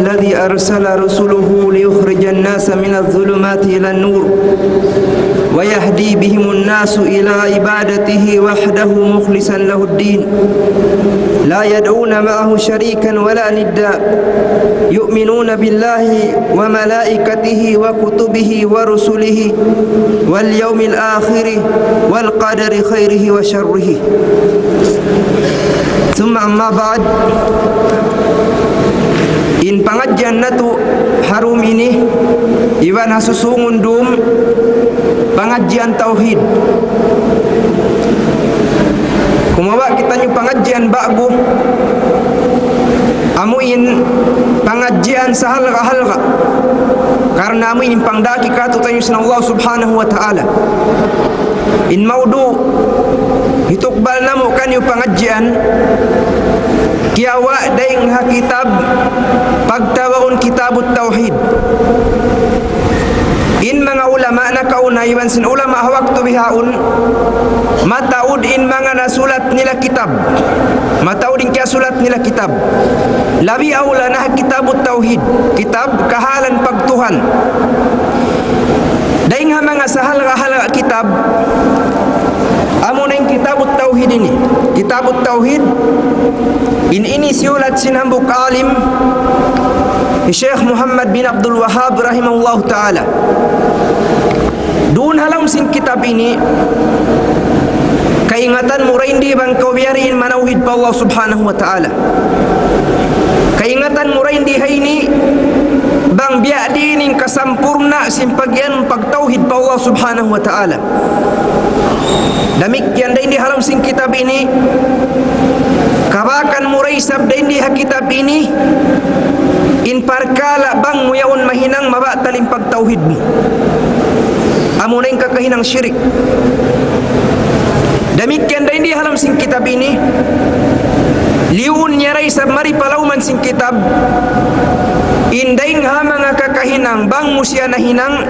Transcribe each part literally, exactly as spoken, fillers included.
الذي أرسل رسله ليخرج الناس من الظلمات إلى النور ويهدي بهم الناس إلى عبادته وحده مخلصا له الدين لا يدعون معه شريكا ولا ندا يؤمنون بالله وملائكته وكتبه ورسله واليوم الآخر والقدر خيره وشره. ثم أما بعد. In pangadjian natu' ha dum ini, iban ha susungun dum, pangadjian tawhid. Kumawa' kitaniyu pangadjian ba'gu, amu in pangadjian sahalga'-halga'. Karna' amu in pangdaki kātu'niyu sin Allah Subhanahu wa Ta'ala. In maudu' hitukbal namu' kaniyu pangadjian, kiyawa' dayn ha kitab pagtawagun Kitabut Tawhid. In manga ulama nakauna iban sin ulama ha waktu bihaun, mataud in manga nasulat nila kitab. Mataud in kiyasulat nila kitab. Labi awla na ha Kitabut Tawhid, kitab kahalan pagtuhan. Dayn ha manga sahalga'-halga' kitab, amuna in Kitabut Tawhid ini. Kitabut Tawhid, in ini siyulat sin hambuuk alim, hi Sheikh Muhammad bin Abdul Wahhab rahimahullahu ta'ala. Duun ha lawm sin kitab ini, kaingatan mu dayn di bang kaw biyadiin manawhid pa Allah Subhanahu wa Ta'ala. Kaingatan mu dayn di ha ini, bang biya' diin in kasampurna' sin pagiyanun pagtawhid pa Allah Subhanahu wa Ta'ala. Damikkiyan dayn di ha lawm sin kitab ini, kabakan mu da isab dayn di ha kitab ini, in parkala' bang mu yaun mahinang mabatal in pagtawhid mu. Amuna in kakahinang shirik. Damikkiyan dayn di ha lawm sin kitab ini, liyuun niya da isab mari pa lawman sin kitab, in dayn ha manga kakahinang bang mu siya nahinang,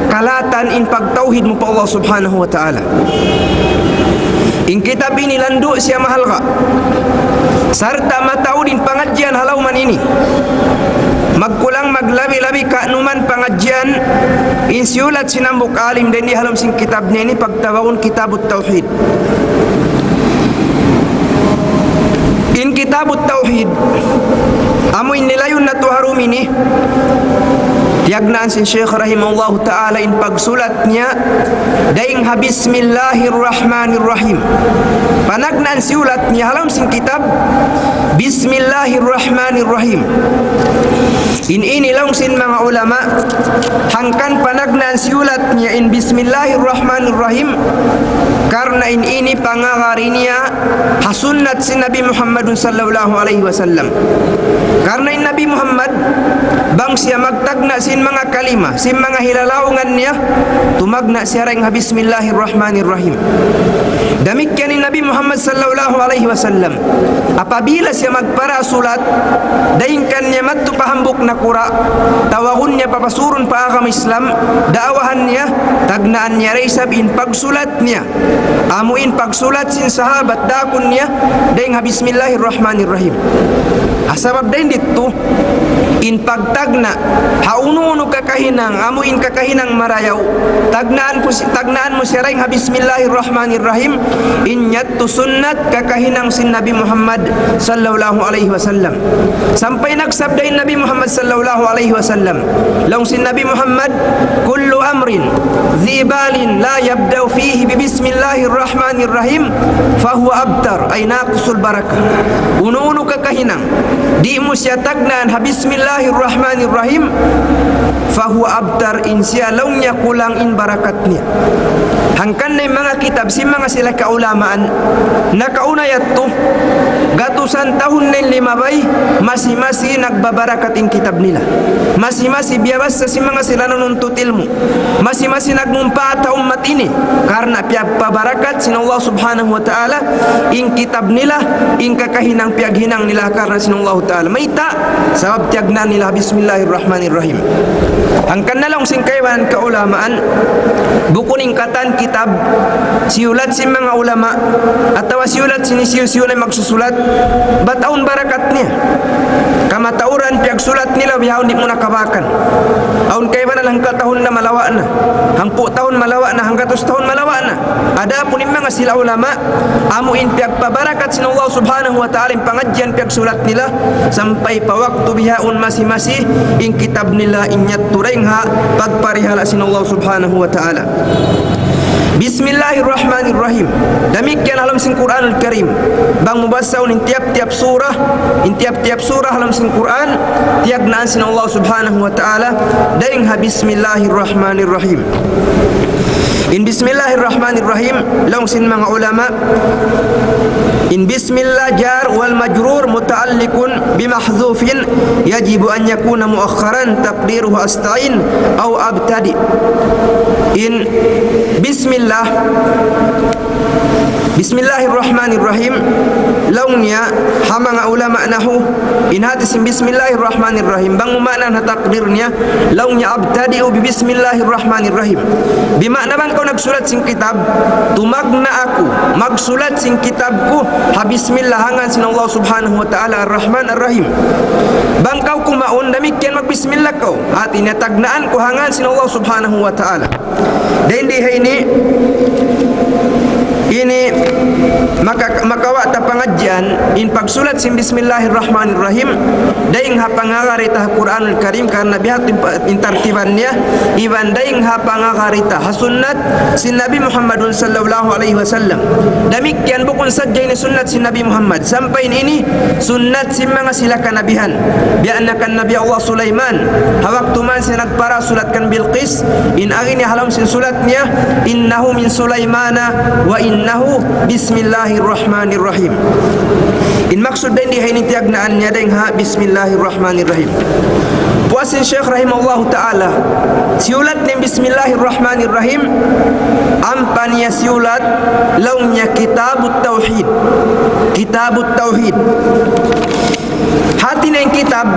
kalatan in pagtawhid mu pa Allah Subhanahu wa Ta'ala. In kitab ini landu' siya mahalga'. Sarta' mataud in pangadjian ha lawman ini. Magkulang maglabi-labi ka'numan pangadjian in siyulat sin hambuuk alim dayn di ha lawm sin kitab niya ini pagtawagun Kitabut Tawhid. In Kitabut Tawhid, amu in nilayun natu' ha dum ini, tiyagnaan sin Sheikh rahimahullahu ta'ala in pagsulat niya dayn ha Bismillahirrahmanirrahim. Panagnaan siyulat niya ha lawm sin kitab, Bismillahirrahmanirrahim. In ini laung sin manga ulama, hangkan panagnaan siyulat niya in Bismillahirrahmanirrahim, karna' in ini pangagad niya ha sunnat sin Nabi Muhammadun sallallahu alayhi wasallam. Karna' in Nabi Muhammad, bang siya magtagna' sin manga kalima, sin manga hilalaungan niya, tumagna' siya dayn ha Bismillahirrahmanirrahim. Damikkiyan in Nabi Muhammad sallallahu alayhi wasallam. Apabila siya magpara sulat, dayn kaniya madtu pa hambuuk nakura', tawagun niya papasurun pa agama Islam, daawahan niya, tagnaan niya da isab in pagsulat niya. Amu in pagsulat sin sahabat daakun niya, dayn ha Bismillahirrahmanirrahim. Ha sabab dayn ditu, in pagtagna' ha unu-unu kakahinang, amu in kakahinang marayaw, tagnaan mu si-, tagnaan mu siya dayn ha Bismillahirrahmanirrahim, in yadtu sunnat kakahinang sin Nabi Muhammad sallallahu alayhi wasallam. Sampay nagsabda in Nabi Muhammad sallallahu alayhi wasallam, laung sin Nabi Muhammad, كل أمر ذي بال لا يبدأ فيه ببسم الله الرحمن الرحيم فهو أبتر، أي ناقص البركة. Unu-unu kakahinang, di' mu siya tagnaan ha Bismillahirrahmanirrahim, فهو أبتر, in siya laung niya kulang in barakat niya. Hangkan na in manga kitab sin manga sila kaulamaan, nakauna yadtu, gatusan tahun na in limabay, masi-masi nagbabarakat in kitab nila. Masi-masi biyabassa sin manga sila nanuntut ilmu'. Masi-masi nagmumpaat ha ummat ini. Karna' piyagpabarakat sin Allah Subhanahu wa Ta'ala in kitab nila, in kakahinang piyaghinang nila karna' sin Allah Ta'ala. Mayta'? Sabab tiyagnaan nila Bismillahirrahmanirrahim. Hangkan na laung sin kaibanan kaulamaan, bukun in katan kitab Siyulat sin manga ulama, atawa siyulat sin hisiyu-siyu na magsusulat, bat awn barakat niya. Kamatauran piyagsulat nila, bihaun di' mu na kabakan. Awn kaibanan hangka tahun na malawa' na, hangpu' tahun malawa' na, hanggatus tahun malawa' na. Adapun in manga sila ulama, amu in piyagpabarakat sin Allah Subhanahu wa Ta'ala in pangadjian piyagsulat nila, sampay pa waktu bihaun masi-masi in kitab nila in yadtu dayn ha pagparihala' sin Allah Subhanahu wa Ta'ala. Bismillahirrahmanirrahim. Damikkiyan ha lawm sin Qur'anul Karim. Bang mu basaun in tiyap-tiyap surah, in tiyap-tiyap surah ha lawm sin Qur'an, tiyagnaan sin Allah Subhanahu wa Ta'ala dayn ha Bismillahirrahmanirrahim. In Bismillahirrahmanirrahim, laung sin manga ulama, in Bismillah jar wal majrur muta'alliqun bi mahzufin yajibu an yakuna muakharan taqdiruhu asta'in aw abtadi. In Bismillah, Bismillahirrahmanirrahim, laung niya ha manga ulama nahu, in hati sin Bismillahirrahmanirrahim, bang mu maana ha takdir niya, laung niya abtadi'u bi Bismillahirrahmanirrahim. Bima'na bang kaw nagsulat sin kitab, tumagna' aku magsulat sin kitab ku ha Bismillah, ha ngan sin Allah Subhanahu wa Ta'ala, Ar-Rahman Ar-Rahim. Bang kaw kumaun, damikkiyan magbismillah kaw. Hati niya tagnaan ku ha ngan sin Allah Subhanahu wa Ta'ala. Dayn di ha ini, ini maka-, makawa' ta pangadjian in pagsulat sin Bismillahirrahmanirrahim, dayn ha pangagad ta ha Qur'anul Karim, karna' biya' ha yan in pa-, in tartiban niya, iban dayn ha pangagad ta ha sunnat sin Nabi Muhammadun sallallahu alayhi wasallam. Damikkiyan bukun sadja ini sunnat sin Nabi Muhammad, sampay ini sunnat sin manga sila kanabihan. Biya' na kan Nabi Allah Sulaiman, ha waktu man siya nagparasulat kan Bilqis, in agi niya ha lawm sin sulat niya, "Innahu min Sulaimana wa innahu bismillahirrahmanirrahim." In maksud dayn di ha ini tiyagnaan niya dayn ha Bismillahirrahmanirrahim. Puas sin Shaykh rahimahullahu ta'ala, siyulat niya in Bismillahirrahmanirrahim, ampa niya siyulat, laung niya Kitabut Tawhid. Kitabut Tawhid. Hati niya in kitab,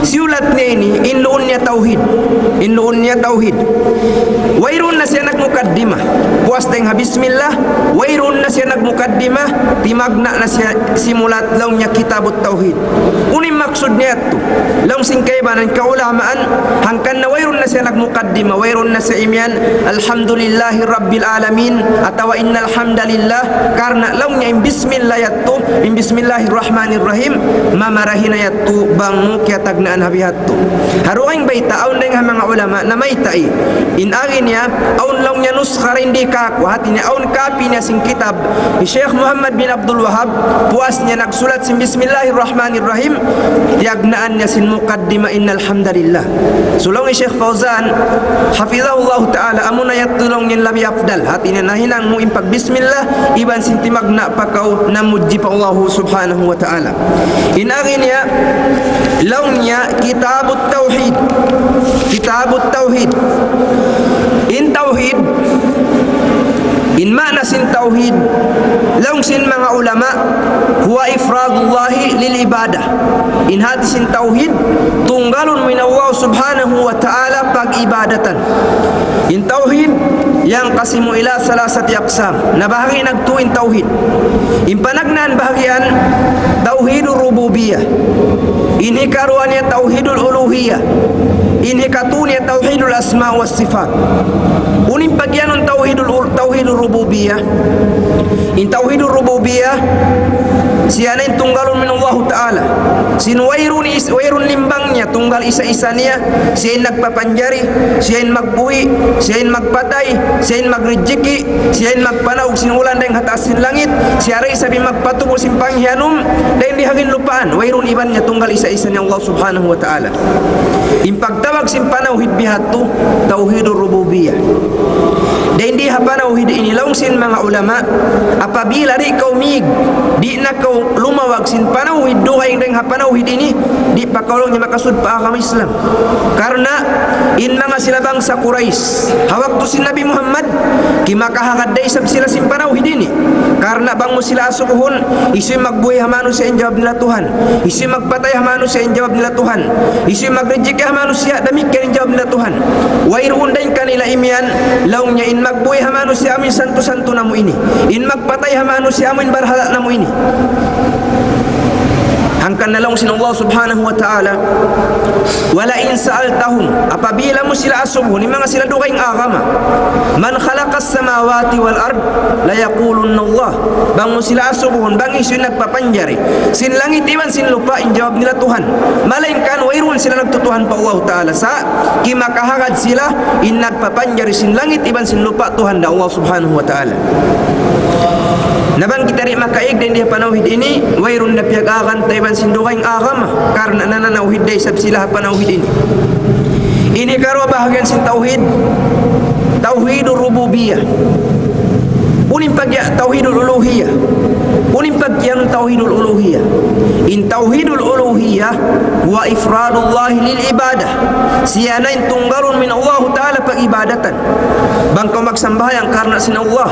siyulat niya ini, in luun niya tawhid. In luun niya tawhid. Wayruun na siya nagmukaddima. Puas dayn ha bismillah, wayruun na siya nagmukaddima, timagna' na siya simulat, laung niya Kitabut Tawhid. Unu in maksud niya yadtu? Laung sin kaibanan kaulamaan, hangkan na wayruun na siya nagmukaddima, wayruun na siya imiyan, "Alhamdulillahi Rabbil Alamin," atawa "Innal hamdalillah," karna' laung niya in bismillah yadtu, in Bismillahirrahmanirrahim, mamarahi na yadtu bang mu kiyatagnaan ha biha' yadtu. Ha dugaing bayta', awn dayn ha manga ulama namayta' in agi niya, awn laung niya nuskha dayn di kāku', hati niya awn kapi niya sin kitab hi Shaykh Muhammad bin Abdul Wahhab, puas niya nagsulat sin Bismillahirrahmanirrahim, tiyagnaan niya sin mukaddima Innal hamdalillah. So laung hi Shaykh Fawzan, hafidhahullahu ta'ala, amuna yadtu laung niya in labi afdal. Hati niya nahinang mu in pagbismillah, iban sin timagna' pa kaw namudji pa Allah Subhanahu wa Ta'ala. In agi niya, laung niya Kitabut Tawhid. Kitabut Tawhid. In tawhid, in maana sin tawhid, laung sin manga ulama, huwa ifradullahi lil ibadah. In hati sin tawhid, tunggalun mu in Allah Subhanahu wa Ta'ala pag-ibadatan. In tawhid, yanqasimu ila salasati aqsam. Nabahagi' nagtū in tawhid. In panagnaan bahagian, tawhidur rububiyyah. In hikaruwa niya tawhidul uluhiyyah. In hikatū niya tawhidul asma was sifat. Unu in pagiyanun tawhidul ul-, tawhidur rububiyyah? In tawhidur rububiyyah, siya na in tunggalun mu in Allahu Ta'ala. Sin wayruun is-, wayruun limbang niya, tunggal isa-isa niya, siya in nagpapanjari, siya in magbuhi', siya in magpatay, siya in magrijiki', siya in magpanaug sin ulan dayn ha taas sin langit, siya da isab in magpatubu' sin panghiyanum dayn di ha ginlupaan, wayruun iban niya, tunggal isa-isa niya Allah Subhanahu wa Ta'ala. In pagtawag sin panawhid bihadtu, tawhidur rububiyyah. Dayn di ha panawhid ini laung sin manga ulama, apabila di' kaw mīg, di' na kaw lumawag sin panawhid dugaing dayn ha panawhid ini, di' pa kaw laung niya makasud pa agama Islam. Karna' in manga sila bangsa Quraysh, ha waktu sin Nabi Muhammad, Di' makahagad da isab sila sin panawhid ini. Karna' bang mu sila asubuhun, hisiyu in magbuhi' ha manusiya', in jawab nila Tuhan. Hisiyu in magpatay ha manusiya', in jawab nila Tuhan. Hisiyu in magrijiki' ha manusiya', damikkiyan in jawab nila Tuhan. Wayruun dayn kanila imiyan, laung niya, in magbuhi' ha manusiya' amu in santu-santu namu' ini. In magpatay ha manusiya' amu in barhala' namu' ini. Hangkan na laung sin Allah Subhanahu wa Ta'ala, ولئن سألتهم, apabila mu sila asubuhun, in manga sila dugaing agama, من خلق السماوات والأرض ليقولن الله. Bang mu sila asubuhun, bang hisiyu in nagpapanjari sin langit iban sin lupa', in jawab nila Tuhan. Malaingkan wayruun sila nagtutuhan pa Allah Ta'ala. Sa' kimakahagad sila, in nagpapanjari sin langit iban sin lupa' Tuhan da Allah Subhanahu wa Ta'ala. Na bang kita di' makaig dayn di ha panawhid ini, wayruun na piyag-agan ta iban sin dugaing agama, karna' nananawhid da isab sila ha panawhid ini. Ini karuwa bahagian sin tawhid, tawhidul rububiyah. Unu in pag'iyanun tawhidul uluhiyah? Unu in pag'iyanun tawhidul uluhiyah? In tawhidul uluhiyah, هو إفراد الله للعبادة. Siya na in tunggalun mu in Allahu Ta'ala pag-ibadatan. Bang kaw magsambahayang karna' sin Allah.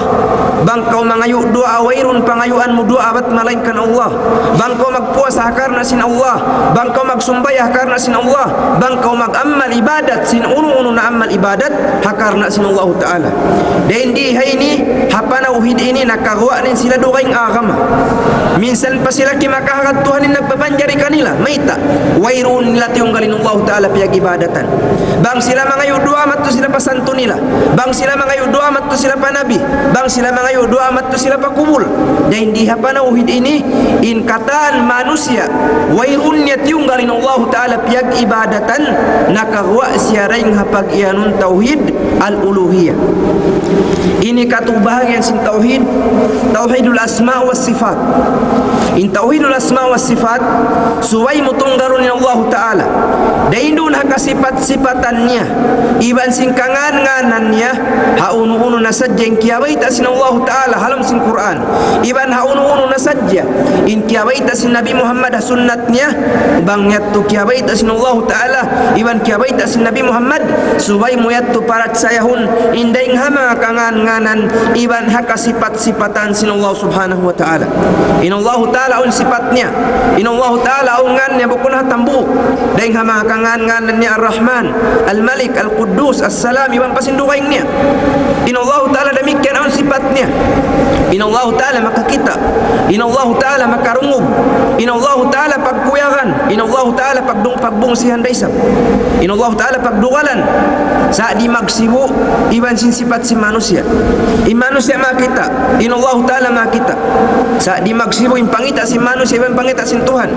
Bang kaw mangayu' duwaa, wayruun pangayuan mu duwaa bat malaingkan Allah. Bang kaw magpuasa ha karna' sin Allah. Bang kaw magsumbay ha karna' sin Allah. Bang kaw mag-amal ibadat sin unu-unu na amal ibadat ha karna' sin Allahu Ta'ala. Dayn di ha ini, ha panawhid ini, nakaguwa' na in sila dugaing agama. Minsan pa sila kimakahagad Tuhan in nagpapanjari kanila. Mayta'? Wayruun nila tiyunggal in Allahu Ta'ala piyag-ibadatan. Bang sila mangayu' duwaa, madtu sila pa santu nila. Bang sila mangayu' duwaa, madtu sila pa nabi. Bang sila mangayu' duwaa, madtu sila pa kubul. Dayn di ha panawhid ini, in katan manusiya', wayruun niya tiyunggal in Allahu Ta'ala piyag-ibadatan, nakaguwa' siya dayn ha pag'iyanun tawhid al-uluhiyah. Ini katu' bahagian sin tawhid, tawhidul asma wa sifat. In tawhidul asma wa sifat, subay mu tunggalun in Allahu Ta'ala. Dayn duun ha kasipat-sipatan niya, iban sin kangan-nganan niya, ha unu-unu na sadja in kiyabayta' sin Allahu Ta'ala ha lawm sin Qur'an, iban ha unu-unu na sadja in kiyabayta' sin Nabi Muhammad ha sunnat niya, bang yadtu kiyabayta' sin Allahu Ta'ala, iban kiyabayta' sin Nabi Muhammad, subay mu yadtu parachayahun, in dayng ha manga kangan-nganan, iban ha kasipat-sipatan sin Allah Subhanahu wa Ta'ala. In Allahu Ta'ala awn sipat niya. In Allahu Ta'ala awn ngan niya bukun ha hambuuk. Dayng ha manga kangan-nganan niya Ar-Rahman, Al-Malik, Al-Quddus, As-Salam, iban pa sin dugaing niya. In Allahu Ta'ala damikkiyan awn sipat niya. In Allahu Ta'ala makakita'. In Allahu Ta'ala makarungug. In Allahu Ta'ala pagkuyagan. In Allahu Ta'ala pagdung-, pagbungsihan da isab. In Allahu Ta'ala pagdugalan. Sa' di' magsibu' iban sin sipat sin manusiya'. In manusiya' makakita', in Allahu Ta'ala makakita'. Sa' di' magsibu' in pangita' sin manusiya' iban pangita' sin Tuhan.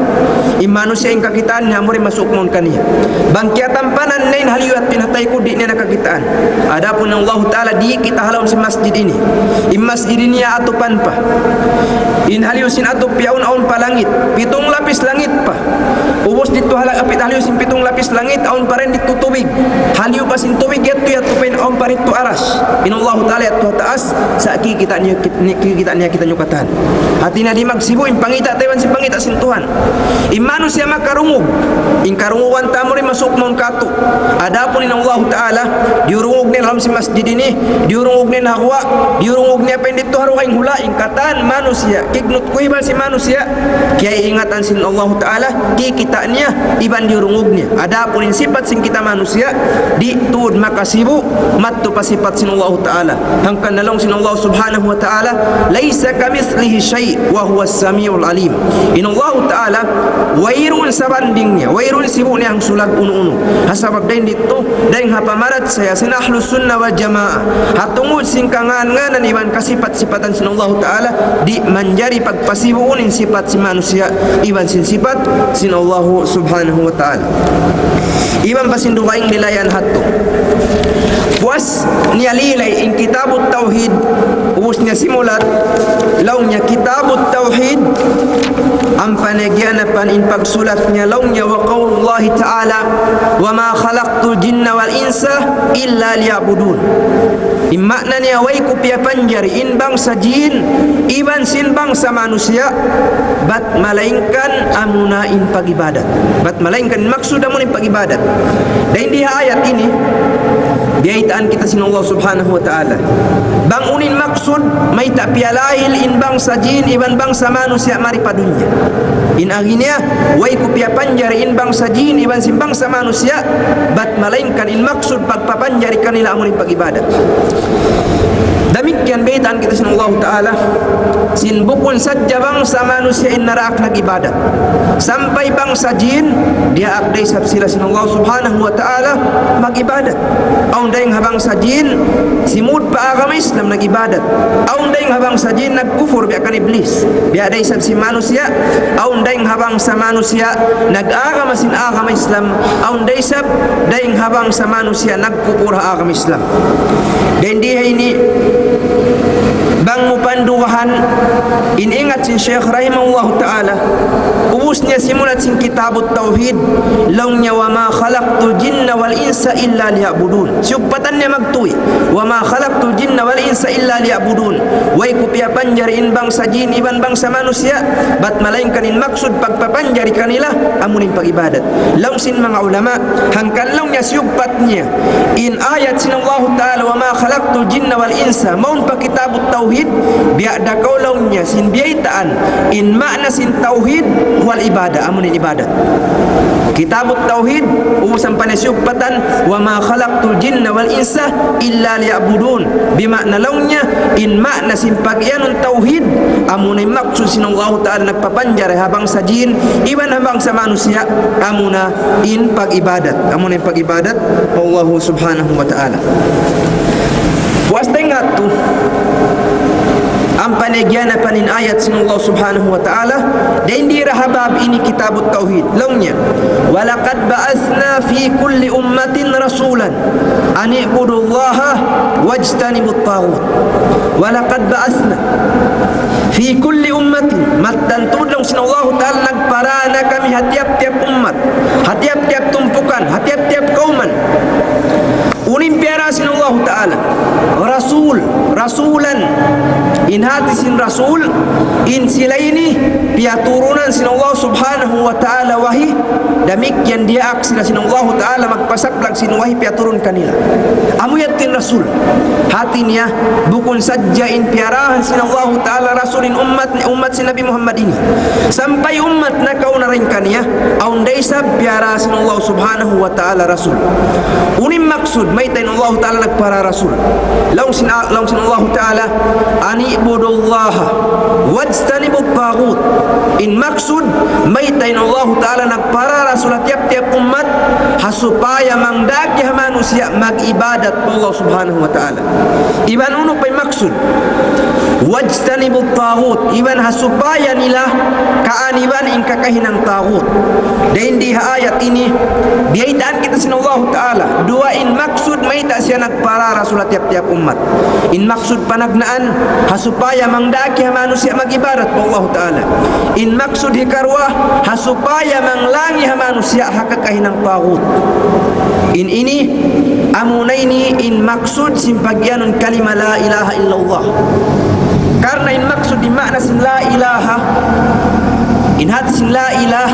In manusiya' in kakitaan niya amura in masuuk mawn kaniya. Bang kiyatampanan niya in haliyu' yadtu in ha taykud, di' niya na kakitaan. Adapun in Allahu Ta'ala dikita' ha lawm sin masjid ini. In masjid ini atupan pa. In haliyu' sin atup yaun awn pa langit. Pitung lapis langit pa. Ubus didtu ha la-, pit-, haliyu' sin pitung lapis langit, awn pa dayn didtu tubig. Haliyu' pa sin tubig yadtu, yadtu pa in awn pa didtu aras. In Allahu Ta'ala yadtu ha taas, sa' kikita' niya, kit-, ni-, kikita' niya kitaniyu katan. Hati niya di' magsibu' in pangita' ta iban sin pangita' sin Tuhan. In manusiya' makarungug, in karungugan ta amura in masuuk mawn katu'. Adapun in Allahu Ta'ala, diyurungug niya ha lawm sin masjid ini, diyurungug niya ha guwa', diyurungug niya pa in didtu ha dugaing hula', in katan manusiya', kignut kuhibal sin manusiya', kiyaiingatan sin Allahu Ta'ala, kikita' niya, iban diyurungug niya. Adapun in sipat sin kita manusiya', di' tuud makasibu', madtu pa sipat sin Allahu Ta'ala. Hangkan na laung sin Allah Subhanahu wa Ta'ala, ليس كمثله شيء وهو السميع العليم. In Allahu Ta'ala, wayruun sabanding niya, wayruun sibu' niya hangsulag unu-unu. Ha sabab dayn didtu, dayn ha pamarachaya sin Ahlus Sunnah wal Jamaah. Ha tungud sin kangan-nganan iban kasipat-sipatan sin Allahu Ta'ala, di' manjari pagpasibuun in sipat sin manusiya' iban sin sipat sin Allahu Subhanahu wa Ta'ala. Iban pa sin dugaing lilayan hadtu. Puas niya lilay in Kitabut Tawhid, ubus niya simulat, laung niya Kitabut Tawhid, ampa niya giyanapan in pagsulat niya, laung niya, وقول الله تعالى: وما خلقت الجن والإنس إلا ليعبدون. In maana niya, way ku piyapanjari in bangsa jin iban sin bangsa manusiya', bat malaingkan amuna in pag-ibadat. Bat malaingkan maksud amuna in pag-ibadat. Dayn di ha ayat ini, biyaytaan kita sin Allah Subhanahu wa Ta'ala. Bang mayta' piyalahil in bangsa jin iban bangsa manusiya' mari pa dunya. In agi niya, way ku piyapanjari in bangsa jin iban sin bangsa manusiya', bat malaingkan in maksud pagpapanjari kanila amu in pag-ibadat. Damikkiyan baytaan kita sin Allahu Ta'ala, sin bukun sadja bangsa manusiya' in naraak nag-ibadat. Sampay bangsa jin, diyaak da isab sila sin Allah Subhanahu wa Ta'ala mag-ibadat. Awn dayng ha bangsa jin, simud pa agama Islam nag-ibadat. Awn dayng ha bangsa jin nagkufur biya' kan Iblis. Biya' da isab sin manusiya', awn dayng ha bangsa manusiya' nag-agama sin agama Islam. Awn da isab dayng ha bangsa manusiya' nagkufur ha agama Islam. Dayn di ha ini, bang mu pandugahan, in ingat sin Shaykh rahimahullahu ta'ala, ubus niya simulat sin Kitabut Tawhid, laung niya, وما خلقت الجن والإنس إلا ليعبدون. Siyugpatan niya magtuy, وما خلقت الجن والإنس إلا ليعبدون. Way ku piyapanjari in bangsa jin iban bangsa manusiya', bat malaingkan in maksud pagpapanjari kanila, amu in pag-ibadat. Laung sin manga ulama, hangkan laung niya siyugpat niya in ayat sin Allahu Ta'ala, وما خلقت الجن والإنس, mawn pa Kitabut Tawhid, biya' da kaw laung niya sin biyaytaan in ma'na sin tawhid wal ibadah, amu in ibadat. Kitabut Tawhid, ubus ampa niya siyugpatan, وما خلقت الجن والإنس إلا ليعبدون. Bima'na laung niya, in ma'na sin pag-iyanun tawhid, amu na in maksud sin Allahu Ta'ala nagpapanjari ha bangsa jin, iban ha bangsa manusiya', amu na in pag-ibadat. Amu na in pag-ibadat pa Allahu Subhanahu wa Ta'ala. Puas tayng hatu, ampa niya giyanapan in ayat sin Allah Subhanahu wa Ta'ala, dayn di ha bab ini Kitabut Tawhid. Laung niya, ولقد بعثنا في كل أمة رسولا أن اعبدوا الله واجتنبوا الطاغوت. ولقد بعثنا في كل أمة, mattan tuud laung sin Allahu Ta'ala nagpara na kami ha tiyap-tiyap ummat, ha tiyap-tiyap tumpukan, ha tiyap-tiyap kawman. Unu in piyara sin Allahu Ta'ala? Rasul, rasulan. In hati sin rasul, in sila ini piyaturunan sin Allah Subhanahu wa Ta'ala wahi, damikkiyan diyaak sila sin Allahu Ta'ala magpasaplag sin wahi piyaturun kanila. Amu yadtu in rasul. Hati niya, bukun sadja in piyarahan sin Allahu Ta'ala rasul in ummat, ummat sin Nabi Muhammad ini. Sampay ummat nakauna dayn kaniya, awn da isab piyara sin Allah Subhanahu wa Ta'ala rasul. Unu in maksud, mayta' in Allahu Ta'ala nagpara rasul? Laung sin, laung sin Allahu Ta'ala, أن اعبدوا الله واجتنبوا الطاغوت. In maksud, mayta' in Allahu Ta'ala nagpara rasul ha tiyap-tiyap ummat, ha supaya mangdaki ha manusiya' mag-ibadat pa Allah Subhanahu wa Ta'ala. Iban unu pa in maksud? واجتنبوا الطاغوت. Iban ha supaya nila kaaniban in kakahinang taghut. Dayn di ha ayat ini, biyaytaan kita sin Allahu Ta'ala, duwa in maksud mayta' siya nagpara rasul ha tiyap-tiyap ummat. In maksud panagnaan, ha supaya mangdaki ha manusiya' mag-ibadat pa Allahu Ta'ala. In maksud hikaruwa, ha supaya manglangi ha manusiya' ha kakahinang taghut. In ini, amuna ini in maksud sin pagiyanun kalima la ilaha illallah. Karna' in maksud, in ma'na sin la ilaha, in hati sin la ilah,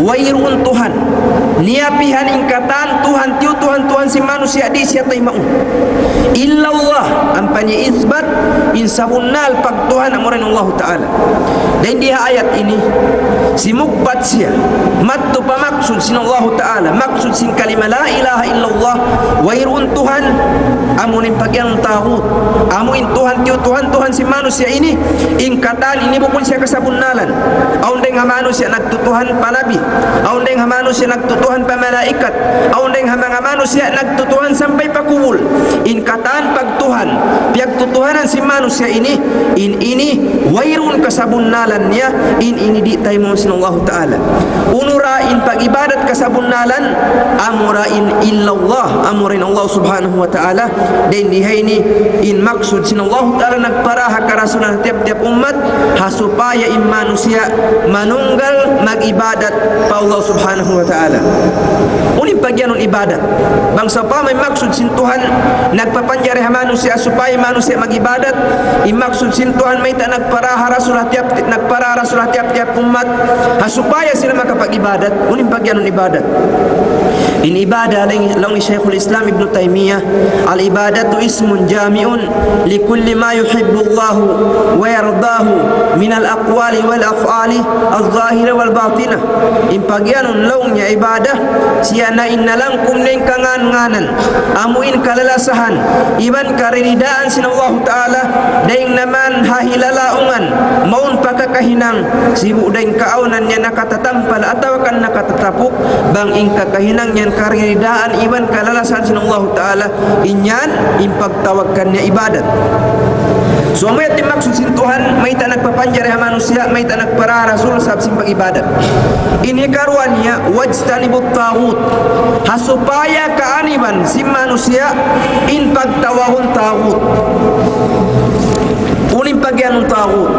wayruun Tuhan. Niyapihan in katan Tuhan, tiyutuhan-tuhan sin manusiya' di' siya taymaun. Illallah, ampa niya isbat in sabunnal pagtuhan amura in Allahu Ta'ala. Dayn di ha ayat ini, simugpat siya, madtu pa maksud sin Allahu Ta'ala, maksud sin kalima la ilaha illallah, wayruun Tuhan, amu in pagiyanun taghut, amu in tuhan, tiyutuhan-tuhan sin manusiya' ini, in katan ini bukun siya kasabunnalan. Awn dayng ha manusiya' nagtutuhan pa nabi, awn dayng ha manusiya' nagtutuhan pa malaikat, awn dayng ha manga manusiya' nagtutuhan sampay pa kubul. In katan pagtuhan, piyagtutuhanan sin manusiya' ini, in ini, wayruun kasabunnalan niya, in ini di' taymaun sin Allahu Ta'ala. Unu ra in pag-ibadat kasabunnalan, amura in illallah, amura in Allah Subhanahu wa Ta'ala, dayn di ha ini, in maksud sin Allahu Ta'ala nagpara ha karasulan tiyap-tiyap ummat, ha supaya in manusiya' manunggal mag-ibadat pa Allah Subhanahu wa Ta'ala. Unu in pagiyanun ibadat? Bang sawpama in maksud sin Tuhan nagpapanjari ha manusiya' supaya manusiya' mag-ibadat, in maksud sin Tuhan mayta' nagpara ha rasul ha tiyap, nagpara ha rasul ha tiyap-tiyap ummat, ha supaya sila makapag-ibadat, unu in pagiyanun ibadat? In ibadah, laung, laung hi Shaykhul Islam Ibn Taymiyyah, العبادة اسم جامع لكل ما يحب الله ويرضاه من الأقوال والأفعال الظاهرة والباطنة. In pagiyanun laung niya ibadah, siya na in nalangkum na in kangan-nganan, amu in kalalasahan, iban kariridaan sin Allahu Ta'ala, dayn naman ha hilalaungan, mawn pa kakahinang, sibu' dayn kaawnan niya nakatatampal atawa kan nakatatapuk, bang in kakahinang yan kariridaan iban kalalasahan sin Allahu Ta'ala, in yan in pagtawag kaniya ibadat. So, amu yan in maksud sin Tuhan, mayta' nagpapanjari ha manusiya', mayta' nagpara rasul, sabab sin pag-ibadat. In hikaruwa niya, واجتنبوا الطاغوت. Ha supaya kaaniban sin manusiya' in pagtawagun tagut. Unu in pagiyanun tagut?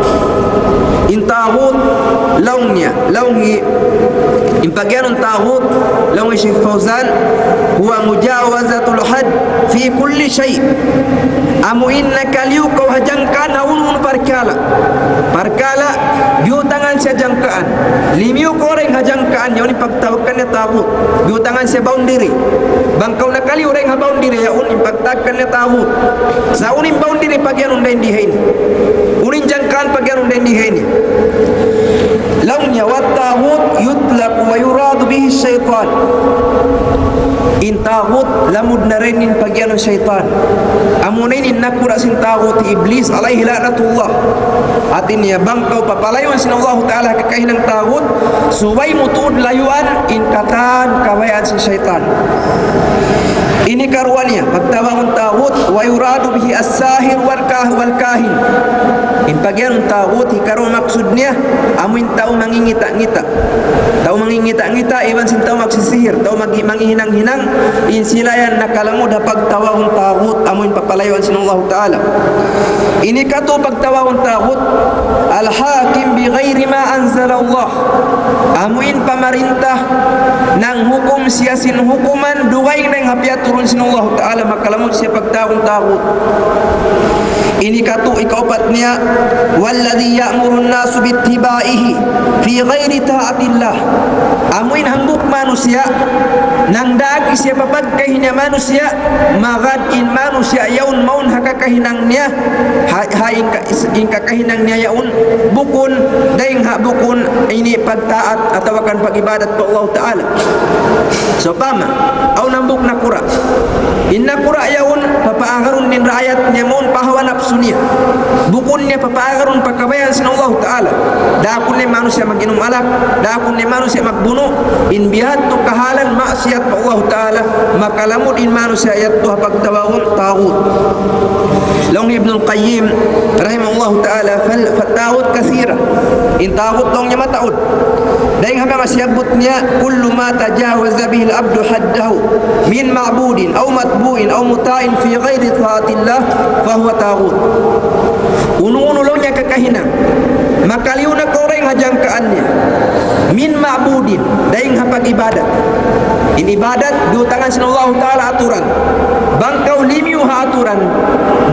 In tagut, laung niya, laung hi, in pagiyanun tagut, laung hi Shaykh Fawzan, هو مجاوزة الحد في كل شيء. Amu in nakaliyu kaw ha jangkaan ha unu-unu parkala'. Parkala', biyutangan siya jangkaan. Limiyu kaw dayn ha jangkaan, yaun in pagtawag kaniya tagut. Biyutangan siya boundary. Bang kaw nakaliyu dayn ha boundary, yaun in pagtawag kaniya tagut. Sa' unu in boundary pagiyanun dayn di ha ini? Unu in jangkaan pagiyanun dayn di ha ini? Laung niya, والطاغوت يطلق ويراد به الشيطان. In tagut, lamud na dayn in pagiyanun saytan. Amuna in nakura' sin tagut hi Iblis, alayhi la'natullah. Hati niya, bang kaw papalayuan sin Allahu Ta'ala kakahinang tagut, subay mu tuud layuan in katan kabayaan sin saytan. Ini karuwa niya, pagtawagun tagut, ويراد به الساحر والكاه-، والكاهن. In pagiyanun tagut, hikaruwa maksud niya, amu in tau mangingita'-ngita'. Tau mangingita'-ngita', iban sin tau magsisihir, tau magi-, manghihinang-hinang, in sila yan nakalamud ha pagtawagun tagut, amu in papalayuan sin Allahu Ta'ala. Ini katu' pagtawagun tagut, الحاكم بغير ما أنزل الله. Amu in pamarinta, nanghukum siya sin hukuman, dugaing dayn ha piyaturun sin Allahu Ta'ala, makalamud siya pagtawagun tagut. Ini katu' ikaupat niya, والذي يأمر الناس باتباعه في غير طاعة الله. Amu in hambuuk manusiya', nangdaak siya pa pagkahi niya manusiya', magad in manusiya' yaun mawn ha kakahinang niya, ha, ha in ka-, in kakahinang niya yaun, bukun, dayn ha bukun ini pagtaat atawa kan pag-ibadat pa Allah Ta'ala. Sawpama, awn hambuuk nakura'. In nakura' yaun, papaagarun in raayat niya mawn pa hawa napsu niya. Bukun niya papaagarun pa kabayaan sin Allahu Ta'ala. Daakun niya manusiya' mag-inum alak, daakun niya manusiya' magbunu', in biya' hādtu kahalan maksiyat pa Allahu Ta'ala, makalamud in manusiya' yadtu ha pagtawagun tagut. Laung Ibnul Qayyim, rahimahullahu ta'ala, فال-، فالطاغوت كثيرة. In tagut laung niya mataud. Dayn ha manga siyabbut niya, كل ما تجاوز به العبد حده من معبود أو متبوع أو مطاع في غير طاعة الله فهو طاغوت. Unu-unu laung niya kakahinang, makaliyu na kaw dayn ha jangkaan niya. من معبود, dayn ha pag-ibadat. In ibadat, biyutangan sin Allahu Ta'ala aturan. Bang kaw limiyu ha aturan,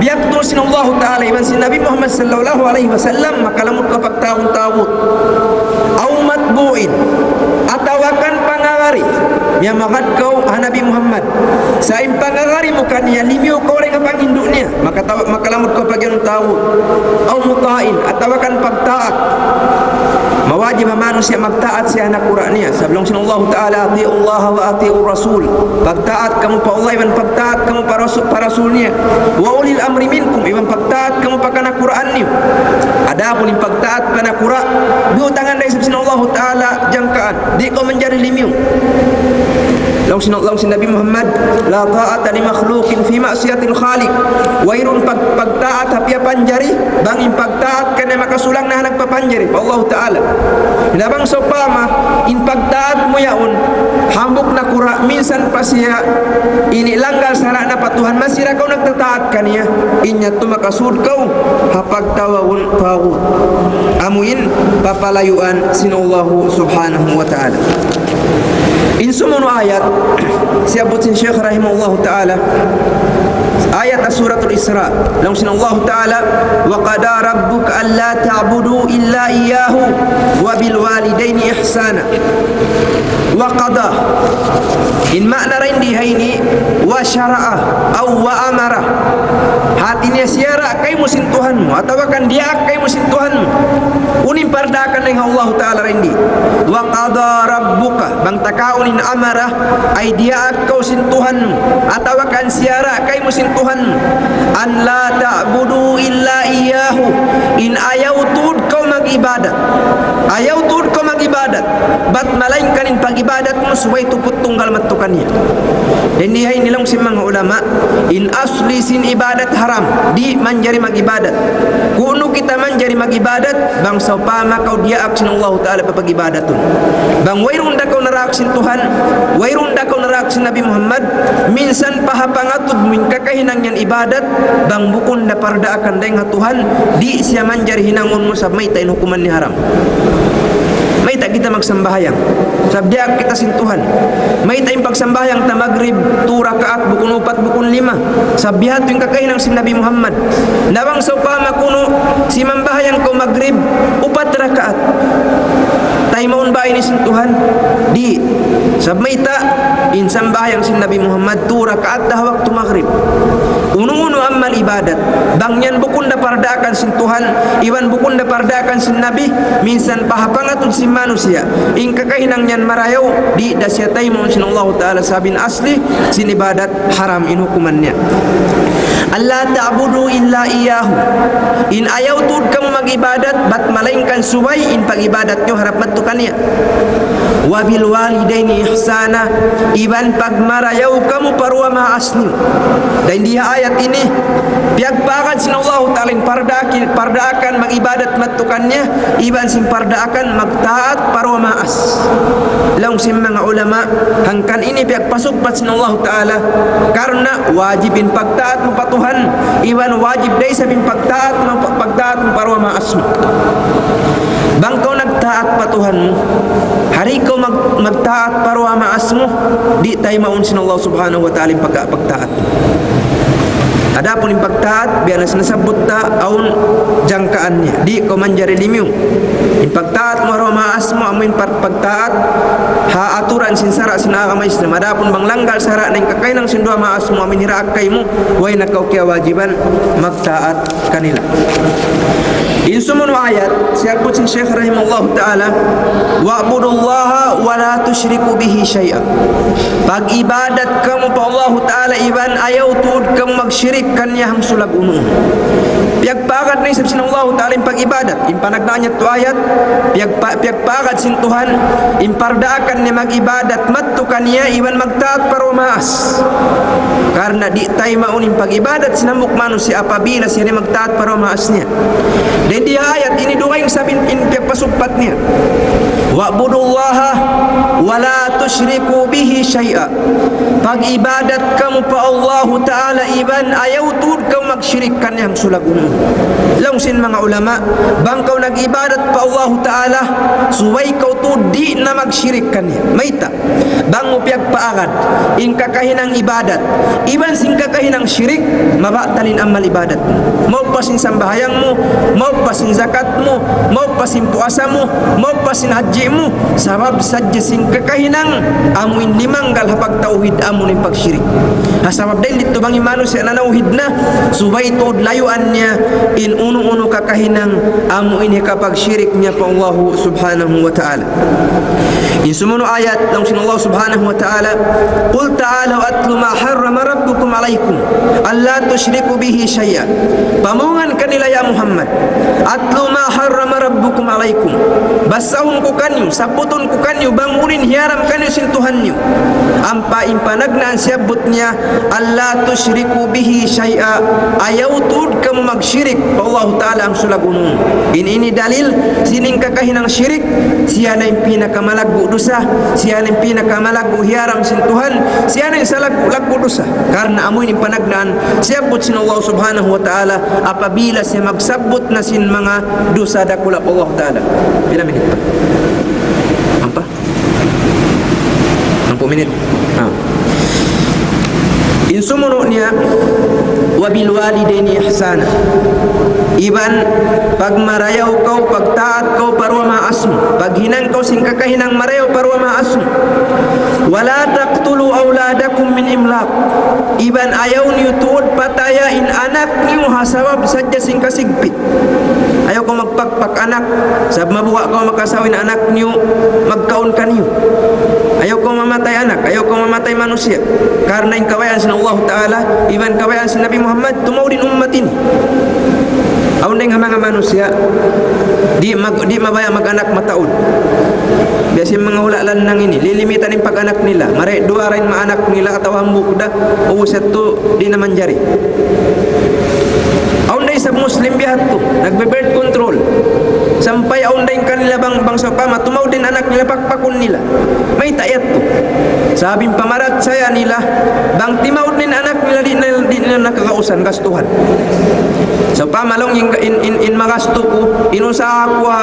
biyaktul sin Allahu Ta'ala iban sin Nabi Muhammad sallallahu alayhi wasallam, makalamud kaw pagtawagun tagut. أو متبوع, atawa kan pangagari, miyamagad kaw ha Nabi Muhammad. Sa' in pangagari mu kaniya, limiyu kaw dayn ha panghindu' niya, makatawa-, makalamud kaw pagyanun tagut. أو مطاع, atawa kan pagtaat. Mawajib ha manusiya' magtaat siya ha nakura' niya. Sabab laung sin Allahu Ta'ala, أطيعوا الله وأطيعوا الرسول. Pagtaat kamu pa Allah iban pagtaat kamu pa Rasul, pa Rasul niya. وأولي الأمر منكم, iban pagtaat kamu pa kanakuraan niyu. Adapun in pagtaat pa nakura', biyutangan da isab sin Allahu Ta'ala jangkaan. Di' kaw manjari limiyu. Laung sin, laung sin Nabi Muhammad, لا طاعة لمخلوق في معصية الخالق. Wayruun pag-, pagtaat ha piyapanjari, bang in pagtaat kaniya makasulang na ha nagpapanjari, pa Allahu Ta'ala. Na bang sawpama, in pagtaat mu yaun, hambuuk nakura', minsan pa siya, ini langgal sara' na pa Tuhan, masi da kaw nagtataat kaniya, in yadtu makasud kaw ha pagtawagun tagut. Amu in papalayuan sin Allahu Subhanahu wa Ta'ala. In sumunu' ayat, siyabbut sin Shaykh rahimahullahu ta'ala, Ayat Suratul Isra, laung sin Allah Ta'ala, وقضى ربك ألا تعبدوا إلا إياه وبالوالدين إحسانا. وقضى. In maana dayn di ha ini, وشرع أو وأمر. Hati niya siyara' kaymu sin Tuhan mu, atawa kan diyaak kaymu sin Tuhan mu. Unu in pardaakan dayn ha Allah Ta'ala dayn di. وقضى ربك, bang ta kaun in amara, ay diyaak kaw sin Tuhan mu, atawa kan siyara' kaymu sin Tuhan mu, أن لا تعبدوا إلا إياه, in ayaw tuud kaw mag-ibadat. Ayaw tuud kaw mag-ibadat, bat malaingkan in pag-ibadat mu subay tuput tunggal mattu kaniya. Dayn di ha ini laung sin manga ulama, in asli sin ibadat haram, di' manjari mag-ibadat. Kunu' kita manjari mag-ibadat, bang sawpama kaw diyaak sin Allah Ta'ala papag-ibadatun. Bang wayruun da kaw naraak sin Tuhan, wayruun da kaw naraak sin Nabi Muhammad, minsan pa ha pangatud mu in kakahinang yan ibadat, bang bukun da pardaakan dayn ha Tuhan, di' siya manjari hinangun mu sabab mayta' in hukuman niya haram. Mayta' kita magsambahayang sabab diyaak kita sin Tuhan. Mayta' in pagsambahayang ta magrib, tu rakaat, bukun upat, bukun lima. Sabab biya' hādtu in kakahinang sin Nabi Muhammad. Na bang sawpama kunu' simambahayang kaw magrib, upat rakaat. Taymaun ba ini sin Tuhan? Di'. Sabab mayta', in sambahayang sin Nabi Muhammad, tu rakaat da ha waktu magrib. Unu-unu amal ibadat, bang yan bukun da pardaakan sin Tuhan, iban bukun da pardaakan sin Nabi, minsan pa ha pangatud sin manusiya', in kakahinang yan marayaw, di' da siya taymaun sin Allah Ta'ala sabab in asli sin ibadat haram in hukuman niya. ألا تعبدوا إلا إياه. In ayaw tuud kamu mag-ibadat, bat malaingkan subay in pag-ibadat niyu harap mattu kaniya. وبالوالدين إحسانا, iban pagmarayaw kamu pa duwa maas niyu. Dayn di ha ayat ini, piyagpaagad sin Allah Ta'ala in pardaakan, pardaakan mag-ibadat mattu kaniya, iban sin pardaakan magtaat pa duwa maas. Laung sin manga ulama, hangkan ini piyagpasugpat sin Allah Ta'ala, karna' wajib in pagtaat mu pa Tuhan, iban wajib da isab in pagtaat mu, pagtaat mu pa duwa maas mu. Bang kaw nagtaat pa Tuhan mu, ha di' kaw mag-, magtaat pa duwa maas mu, di' taymaun sin Allah Subhanahu wa Ta'ala in pagka-, pagtaat. Adapun in pagtaat, biya' na sin nasabbut ta, awn jangkaan niya. Di' kaw manjari limiyu. In pagtaat mu ha duwa maas mu, amu in pag-, pagtaat ha aturan sin sara' sin agama Islam. Adapun bang langgal sara' na in kakahinang sin duwa maas mu, amu in hiraak kaymu, way na kaw kiyawajiban magtaat kanila. In sumunu' ayat, siyabbut sin Shaykh rahimahullahu ta'ala, واعبدوا الله ولا تشركوا به شيئا. Pag-ibadat kamu pa Allahu Ta'ala iban ayaw tuud kamu magshirik kaniya hangsulag unu-unu. Piyagpaagad na isab sin Allahu Ta'ala in pag-ibadat. In panagnaan niya tu ayat, piyagpa-, piyagpaagad sin Tuhan, in pardaakan niya mag-ibadat mattu kaniya iban magtaat pa duwa maas. Karna' di' taymaun in pag-ibadat sin hambuuk manusiya' apabila siya di' magtaat pa duwa maas niya. Dayn di ha ayat ini dugaing isab in, in piyagpasugpat niya. واعبدوا الله ولا تشركوا به شيئا. Pag-ibadat kamu pa Allahu Ta'ala iban ayaw tuud kamu magshirik kaniya hangsulag unu. Laung sin manga ulama, bang kaw nag-ibadat pa Allahu Ta'ala, subay kaw tuud di' na magshirik kaniya. Mayta'? Bang mu piyagpaagad in kakahinang ibadat iban sin kakahinang shirik, mabatal in amal ibadat. Mauppa sin sambahayang mu, mauppa sin zakat mu, mauppa sin puasa mu, mauppa sin hajji mu, sabab sadja sin kakahinang amu in limanggal ha pagtawhid, amu in pagshirik. Ha sabab dayn didtu bang in manusiya' nanawhid na, subay tuud layuan niya in unu-unu kakahinang amu in hikapagshirik niya pa Allahu Subhanahu wa Ta'ala. In sumunu' ayat, laung sin Allah Subhanahu wa Ta'ala, قل تعالوا أتل ما حرم ربكم عليكم ألا تشركوا به شيئا. Pamungan kanila, ya Muhammad, أتل ما حرم ربكم عليكم. Basahun ku kaniyu, sabbutun ku kaniyu, bang unu in hiyaram kaniyu sin Tuhan niyu. Ampa in panagnaan siyabbut niya, ألا تشركوا به شيئا. Ayaw tuud kamu magshirik pa Allahu Ta'ala hangsulag unu. In ini dalil, sin kakahinang shirik, siya na in pinakamalaggu' dusa, siya na in pinakamalaggu' hiyaram sin Tuhan, siya na in salaggu'-laggu' dusa. Karna' amu in panagnaan siyabbut sin Allah Subhanahu wa Ta'ala, apabila siya magsabbut na sin manga dusa dakula' pa Allah Ta'ala. Pila minit pa? Ampa? Hangpu' minit. Ha. In sumunu' niya, وبالوالدين إحسانا. Iban pagmarayaw kaw, pagtaat kaw pa duwa maas mu, paghinang kaw sin kakahinang marayaw pa duwa maas mu. ولا تقتلوا أولادكم من إملاق. Iban ayaw niyu tuud pataya in anak niyu ha sabab sadja sin kasigpit. Ayaw kaw magpakpak anak, sabab mabuga' kaw makasaw in anak niyu magkaun kaniyu. Ayaw kaw mamatay anak, ayaw kaw mamatay manusiya'. Karna' in kabayaan sin Allah Ta'ala, iban kabayaan sin Nabi Muhammad, tumaud in ummat ini. Awn dayn ha manga manusiya', di' mag-, di' mabaya' mag-anak mataud. Biya' sin manga hula' lannang ini, lilimitan in pag-anak nila. Mari duwa ra in maanak nila atawa hambuuk da, ubus yadtu di' na manjari. Awn da isab Muslim biya' hādtu, nagbe-birth control. Sampay awn da in kanila bang, bang sawpama, tumaud in anak nila, pakpakun nila. Mayta' yadtu? Sabab in pamarachaya nila, bang timaud in anak nila, di' na, di' na nakakausan, gastuhan. Sawpama laung in, in, in, in magastu ku, in usaha ku ha,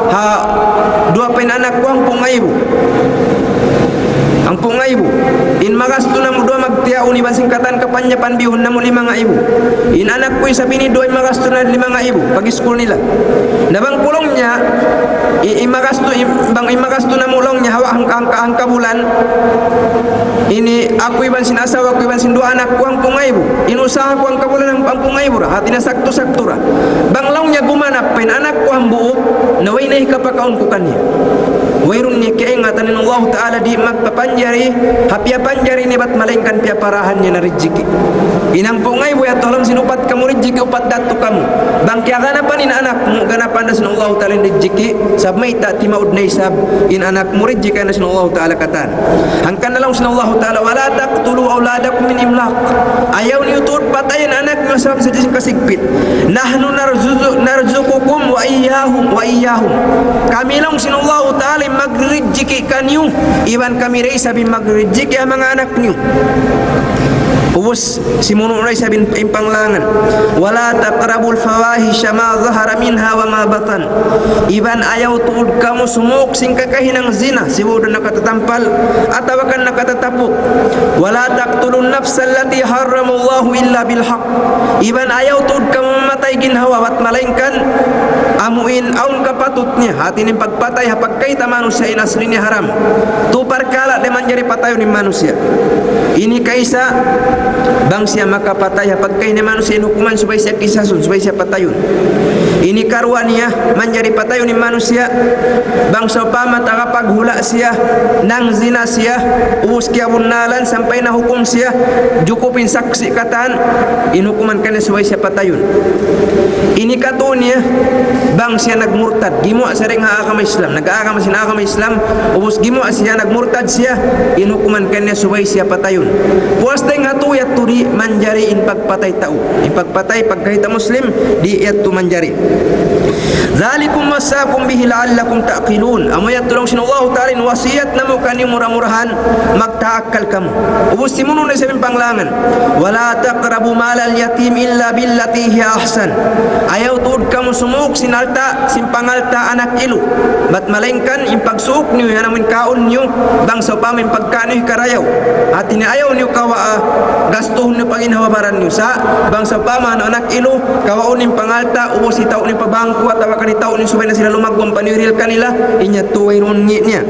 ha duwa pa in anak ku hangpu' ngaibu. Hangpu' ngaibu. In magastu namu' duwa magtiyaun iban sin katan kapanyapan bihun namu' lima ngaibu. In anak ku isab ini duwa in magastu na lima ngaibu. Pag-iskul nila. Na bang ku laung niya, i-, in magastu, i-, bang in magastu namu' laung niya hawa hangka, hangka, hangka bulan. Ini aku iban sin asawa ku iban sin duwa anak ku hangpu' ngaibu. In usaha ku hangka bulan hang-, hangpu' ngaibu ra. Hāti niya saktu-saktu ra. Bang laung niya gumanap pa in anak ku hambuuk, na way na hikapakaun ku kaniya. Wayruun niya kiyaingatan in Allah Ta'ala di' magpapanjari, ha piyapanjari niya bat malaingkan piyaparahan niya na rijiki'. In hangpu' ngaibu yadtu ha lawm sin upat kamu rijiki', upat da yadtu kamu. Bang kiyaganapan in anak mu, ganapan da sin Allah Ta'ala in rijiki', sabab mayta' timaud na isab in anak mu rijiki' na sin Allah Ta'ala katan. Hangkan na laung sin Allah Ta'ala, ولا تقتلوا أولادكم من إملاق. Ayaw niyu tuud pataya in anak niyu sabab sadja sin kasigpit. نحن نرزق-، نرزقكم وإياهم، وإياهم. Kami laung sin Allah Ta'ala in magrijiki' kaniyu, iban kami da isab in magrijiki' ha manga anak niyu. Ubus, simunu' da isab in, in panglangan. ولا تقربوا الفواحش ما ظهر منها وما بطن. Iban ayaw tuud kamu sumuuk sin kakahinang zina, sibu' da nakatatampal, atawa kan nakatatapuk. ولا تقتلوا النفس التي حرم الله إلا بالحق. Iban ayaw tuud kamu mamatay ginhawa bat malaingkan amu in awn kapatut niya. Hāti niya in pagpatay ha pagkahita' manusiya' in asli niya haram. Tu parkala' da manjari patayun in manusiya'. Ini kaisa, bang siya makapatay ha pagkahi niya manusiya' in hukuman subay siya kisasun, subay siya patayun. Ini karuwa niya, manjari patayun in manusiya', bang sawpama taga paghula' siya, nangzina siya, ubus kiyabunnalan sampay nahukum siya, jukup in saksi' katan, in hukuman kaniya subay siya patayun. Ini katu niya, bang siya nagmurtad, gimuwa' siya dayn ha agama Islam, nag-agama sin agama Islam, ubus gimuwa' siya, nagmurtad siya, in hukuman kaniya subay siya patayun. Puas dayn ha tu yadtu di' manjari in pagpatay tau. In pagpatay pagkahita' Muslim, di' yadtu manjari. ذلكم وصاكم به لعلكم تعقلون. Amu yadtu laung sin Allahu Ta'ala in wasiyat namu' kaniyu mura-murahan magtaakkal kamu. Ubus simunu' na isab in panglangan. ولا تقربوا مال اليتيم إلا بالتي هي أحسن. Ayaw tuud kamu sumuuk sin alta', sin pangalta' anak ilu. Bat malaingkan in pagsuuk niyu, yan amu in kaun niyu, bang sawpama in pagkaun niyu hikarayaw. Hāti niya ayaw niyu kawaa, gastuhun niyu pa ginhawa-baran niyu. Sa', bang sawpama anak ilu, kawaun in pangalta', ubus hitaun niyu pa bangku, atawa kan hitaun niyu subay na sila lumaggu' ampa niyu hirihil kanila, in yadtu wayruun ngi' niya.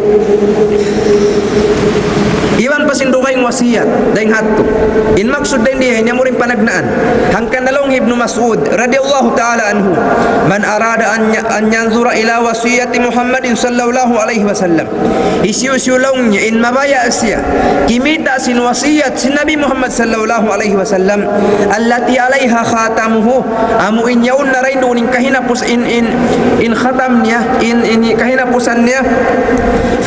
Iban pa sin dugaing wasiyat, dayn ha yadtu. In maksud dayn di, in amu ra in panagnaan. Hangkan na laung Ibnu Mas'ud, radiyallahu ta'ala anhu, من أراد أن ي-، أن ينظر إلى وصية محمد صلى الله عليه وسلم. Hisiyu-siyu laung niya, in mabaya' siya, kimita' sin wasiyat sin Nabi Muhammad sallallahu alayhi wasallam, التي عليها خاتمه, amu in yaun na dayn duun in kahinapus in, in, in khatam niya, in, in kahinapusan niya,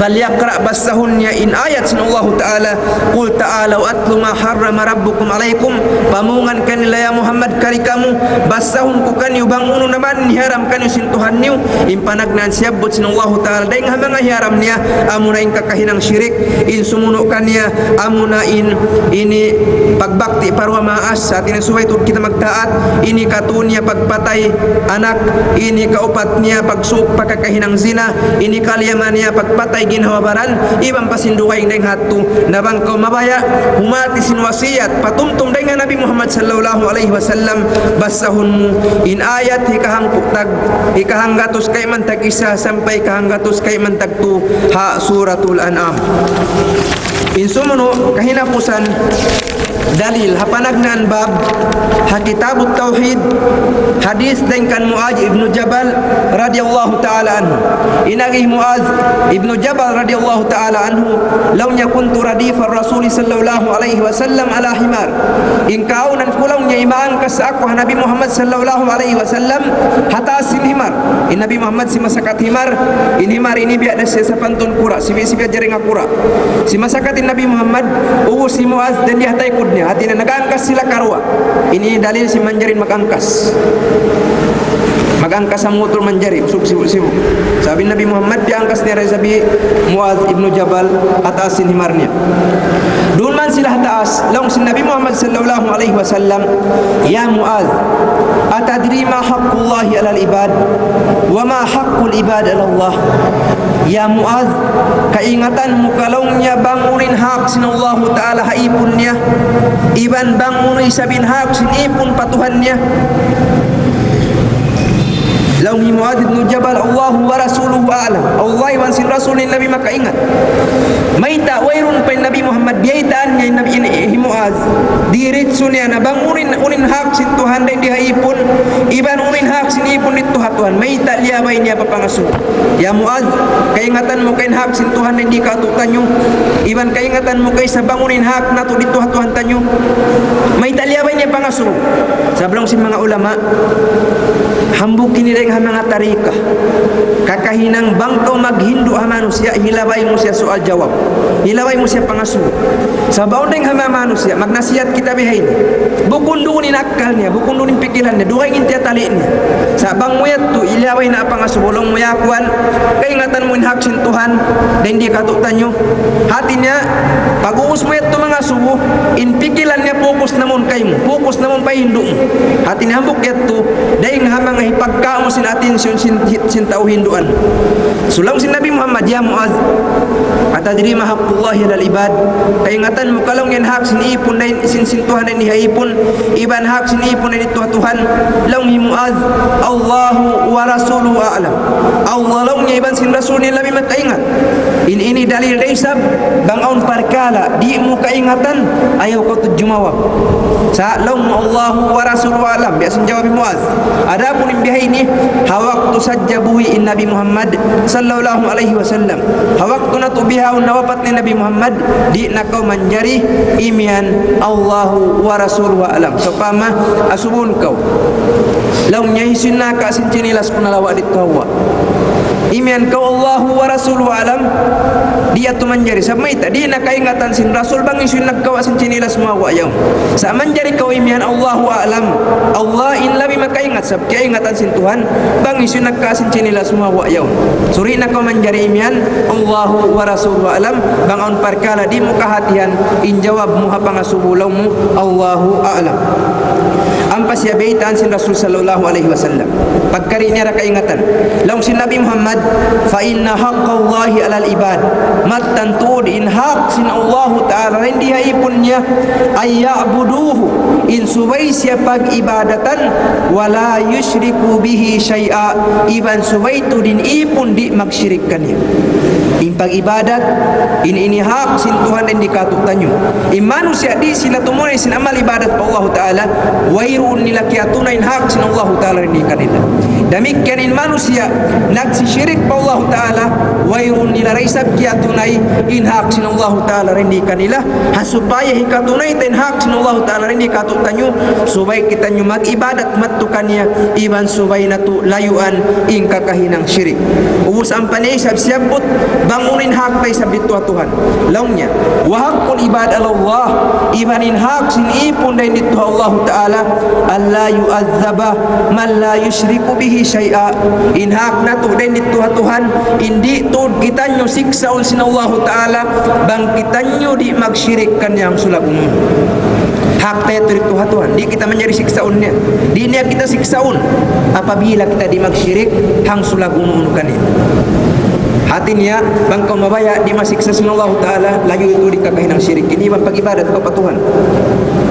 فليقرأ, basahun niya in ayat sin Allahu Ta'ala, قل تعالوا أتل ما حرم ربكم عليكم, pamungan kanila ya Muhammad kari kamu, basahun ku kaniyu bang unu na man in hiharam kaniyu sin Tuhan niyu, in panagnaan siyabbut sin Allahu Ta'ala dayn ha manga hiyaram niya, amuna in kakahinang shirik. In sumunu' kaniya, amuna in ini pagbakti pa duwa maas, sa' hati niya subay tuud kita magtaat. Ini katu niya pagpatay anak, ini kaupat niya pagsuuk pa kakahinang zina, ini kalima niya pagpatay ginhawa baran, iban pa sin dugaing dayn ha yadtu. Na bang kaw mabaya', humati sin wasiyat, patumtum dayn ha Nabi Muhammad sallallahu alayhi wasallam, basahun mu in ayat hikahangpu' tag, hikahanggatus kayman tag isa sampay kahanggatus kayman tag tu ha Suratul An'am. In sumunu', kahinapusan, dalil ha panagnaan bab ha Kitabut Tawhid, hadith dayn kan Muaz ibn Jabal radiyallahu ta'ala anhu. In agi Muaz ibn Jabal radiyallahu ta'ala anhu, laung niya, "Kuntu radifa Rasul sallallahu alayhi wasallam ala himar." In kaawnan ku, laung niya, imangkas aku ha Nabi Muhammad sallallahu alayhi wasallam ha taas sin himar. In Nabi Muhammad simasakat himar, in himar ini biya' da siya sapantun kura', sibi-, sibi' jaring kura'. Simasakat in Nabi Muhammad, ubus hi Muaz dayn di ha taykud niya. Hati niya nag-angkas sila karuwa. Ini dalil sin manjari magangkas. Magangkas ha mutur manjari, usug sibu'-sibu'. Sabab in Nabi Muhammad, piyangkas niya da isab hi Muaz ibn Jabal ha taas sin himar niya. Duun man sila ha taas, laung sin Nabi Muhammad sallallahu alayhi wasallam, "Ya Muaz, atadri ma haqqullahi alal ibad, wa ma haqqul ibad alallah?" Ya Muaz, kaingatan mu ka, laung niya, bang unu in hak sin Allahu Ta'ala ha ipun niya, iban bang unu isab in hak sin ipun pa Tuhan niya? Laung hi Muaz ibn Jabal, "Allahu wa rasuluhu a'lam." Allah iban sin Rasul niya in labi makaingat. Mayta', wayruun pa in Nabi Muhammad, biyaytaan niya in Nabi ini, hi Muaz. Diritsu niya na bang unu in, unu in hak sin Tuhan dayn di ha ipun, iban unu in hak sin ipun didtu ha Tuhan. Mayta' liyabay niya pa pangasubu. Ya Muaz, kaingatan mu ka in hak sin Tuhan dayn di kātu'niyu, iban kaingatan mu ka isab bang unu in hak natu' didtu ha Tuhan taniyu? Mayta' liyabay niya pangasubu? Sabab laung sin manga ulama, hambuuk ini dayn ha manga tarika. Kakahinang bang kaw maghindu' ha manusiya', hilabay mu siya sual jawab. Hilabay mu siya pangasubu. Sabab awn dayn ha manga manusiya', magnasihat kita bihaini. Bukun duun in akkal niya, bukun duun in pikilan niya, dugaing in tiyatali' niya. Sa' bang mu yadtu, iliyabay na pangasubu, laung mu, "Ya kuwan, kaingatan mu in hak sin Tuhan dayn di kātu'niyu?" Hati niya, pag-ubus mu yadtu mangasubu, in pikilan niya focus na mawn kaymu, focus na mawn pa hindu' mu. Hati niya hambuuk yadtu, dayn ha manga hipagkāmu sin atensyon sin, sin tau hinduan. So laung sin Nabi Muhammad, "Ya Muaz, atadri ma haqqullahi alal ibad?" Kaingatan mu ka, laung, in hak sin ipun dayn, sin, sin Tuhan dayn di ha ipun, iban hak sin ipun dayn didtu ha Tuhan? Laung hi Muaz, "Allahu wa rasuluhu a'lam." Allah, laung niya, iban sin Rasul niya labi makaingat. In ini dalil da isab, bang awn parkala' di' mu kaingatan, ayaw kaw tuud jumawab. Sa' laung mu, "Allahu wa rasuluhu a'lam," biya' sin jawab hi Muaz. Adapun in bihaini, ha waktu sadja buhi' in Nabi Muhammad sallallahu alayhi wasallam, ha waktu natu' bihaun nawapat na in Nabi Muhammad, di' na kaw manjari imiyan, "Allahu wa rasuluhu a'lam." Sawpama, asubuhun kaw, laung niya, "Hisiyu in naka' sin chinilas ku nalawa' didtu ha guwa'?" Imiyan kaw, "Allahu wa rasuluhu a'lam." Di' yadtu manjari. Sabab mayta', di' na kaingatan sin Rasul bang hisiyu in nagkawa' sin chinilas mu ha guwa' yaun. Sa' manjari kaw imiyan, "Allahu a'lam." Allah in labi makaingat, sabab kaingatan sin Tuhan bang hisiyu in nagkawa' sin chinilas mu ha guwa' yaun. So di' na kaw manjari imiyan, "Allahu wa rasuluhu a'lam," bang awn parkala' di' mu kahatihan in jawab mu ha pangasubu, laung mu, "Allahu a'lam." Ampa siya baytaan sin Rasul sallallahu alayhi wasallam. Pagkari niya da kaingatan. Laung sin Nabi Muhammad, "Fa inna haqqallahi alal ibad." Mattan tuud in hak sin Allahu Ta'ala dayn di ha ipun niya, "An ya'buduhu," in subay siya pag-ibadatan, "wa la yushriku bihi shay'a," iban subay tuud in ipun di' magshirik kaniya. In pag-ibadat, in ini hak sin Tuhan dayn di kātu'niyu. In manusiya' di' sila tumunay sin amal ibadat pa Allahu Ta'ala, wayruun nila kiyatunay in hak sin Allahu Ta'ala dayn di kanila. Damikkiyan in manusiya' nagsishirik pa Allahu Ta'ala, wayruun nila da isab kiyatunay in hak sin Allahu Ta'ala dayn di kanila. Ha supaya hikatunay ta in hak sin Allahu Ta'ala dayn di kātu'niyu, subay kitaniyu mag-ibadat mattu kaniya, iban subay natu' layuan in kakahinang shirik. Ubus ampa niya isab siyabbut bang unu in hak ta isab didtu ha Tuhan. Laung niya, "Wa haqqul ibad alallah," iban in hak sin ipun dayn didtu ha Allahu Ta'ala, "an la yu'adhdhaba man la يشرك به شيئا. In hak natu' dayn didtu ha Tuhan, in di' tuud kitaniyu siksaun sin Allahu Ta'ala, bang kitaniyu di' magsirik kaniya hang sulag unu-unu. Hak ta yadtu didtu ha Tuhan, di' kita manjari siksaun niya. Di' niya kita siksaun apabila kita di' magsirik hang sulag unu-unu kaniya. Hati niya, bang kaw mabaya' di' masiksa sin Allahu Ta'ala, layu' tuud di' kakahinang sirik. Ini iban pag-ibadat kaw pa Tuhan.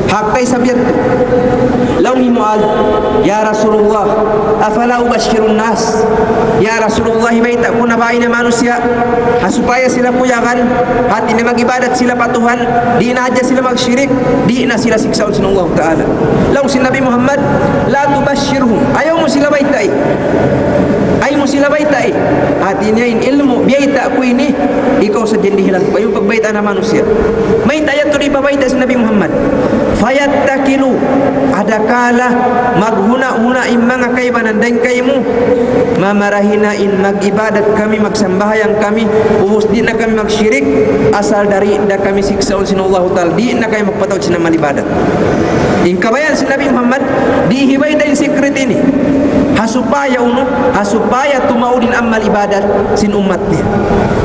Hak ta isab yadtu. Laung hi Muadh, "Ya Rasulullah, afala ubashshirun nas?" Ya Rasulullah, hibayta' ku na ba in manusiya', ha supaya sila kuyagan, hati niya mag-ibadat sila pa Tuhan, di' na hadja sila magsirik, di' na sila siksaun sin Allahu Ta'ala. Laung sin Nabi Muhammad, "La tubashshirhum." Ayaw mu sila baytai. Ayaw mu sila baytai. Hati niya in ilmu' biyayta' ku ini, ikaw sadja in dihilan ku. Ayaw pagbayta' na manusiya'. Mayta' yadtu di' pabayta' sin Nabi Muhammad. Fayattakilu, adakala maghuna'-huna' in manga kaibanan dayn kaymu. Mamarahi na in mag-ibadat kami, magsambahayang kami, ubus di' na kami magsirik, asal di' da kami siksaun sin Allahu Ta'ala, di' na kami magpataud sin amal ibadat. In kabayaan sin Nabi Muhammad, di' hibayta' in secret ini. Ha supaya unu, ha supaya tumaud in amal ibadat sin ummat niya.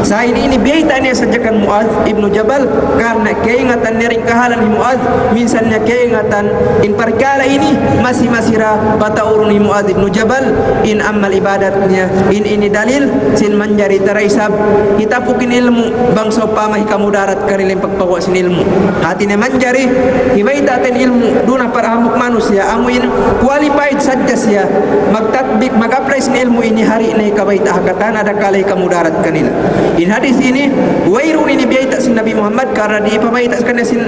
Sa' ini, ini biyayta' niya sadja kan Muadh ibnu Jabal, karna' kaingatan niya in kahalan hi Muadh, minsan niya kaingatan in parkala' ini, masi-masi ra pataurun hi Muadh ibnu Jabal in amal ibadat niya. In ini dalil sin manjari ta da isab hitapuk in ilmu', bang sawpama hikamudarat kanila in pagpaguwa' sin ilmu'. Hati niya manjari hibayta' ta in ilmu' duun ha para hambuuk manusiya', amu in qualified sadja siya magtatbik, mag-apply sin ilmu' ini, di' na hikabayta' ha katan, adakala hikamudarat kanila. In hadith ini, wayruun ini biyayta' sin Nabi Muhammad, karna' di' pabayta' kaniya sin,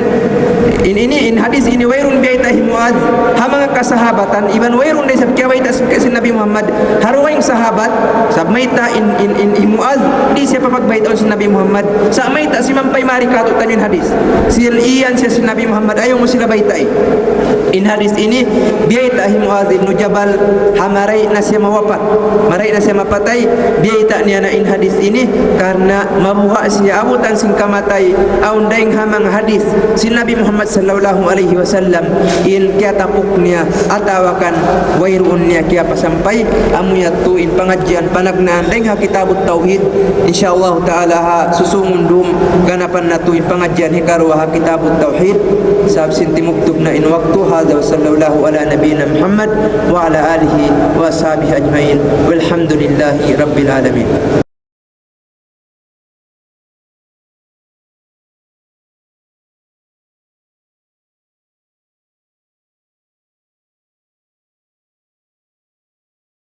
in ini, in hadith ini wayruun biyayta' hi Muadh ha manga kasahabatan, iban wayruun da isab kiyabayta' sin, sin Nabi Muhammad ha dugaing sahabat. Sabab mayta' in, in, in, in Muadh, di' siya papagbaytaun sin Nabi Muhammad. Sa' mayta' simampay mari kātu'niyu in hadith. Sin iyan siya sin Nabi Muhammad, ayaw mu sila baytai. In hadith ini, biyayta' hi Muadh ibnu Jabal, ha marayaw na siya mawapat. Marayaw na siya mapatay, biyayta' niya na in hadith ini, karna' mabuga' siya abutan sin kamatay, awn dayng ha manga hadith sin Nabi Muhammad sallallahu alayhi wasallam, in kiyatapuk niya, atawa kan wayruun niya kiyapasampay, amu yadtu in pangadjian panagnaan dayng ha Kitabut Tawhid. Insya Allah Ta'ala ha susungun dum ganapan natu' in pangadjian hikaruwa ha Kitabut Tawhid. Sabab sin timubtub na in waktu. Hadha wa sallallahu ala nabiyyina Muhammad wa ala alihi wa ashabihi ajma'in. Walhamdulillahi rabbil alamin.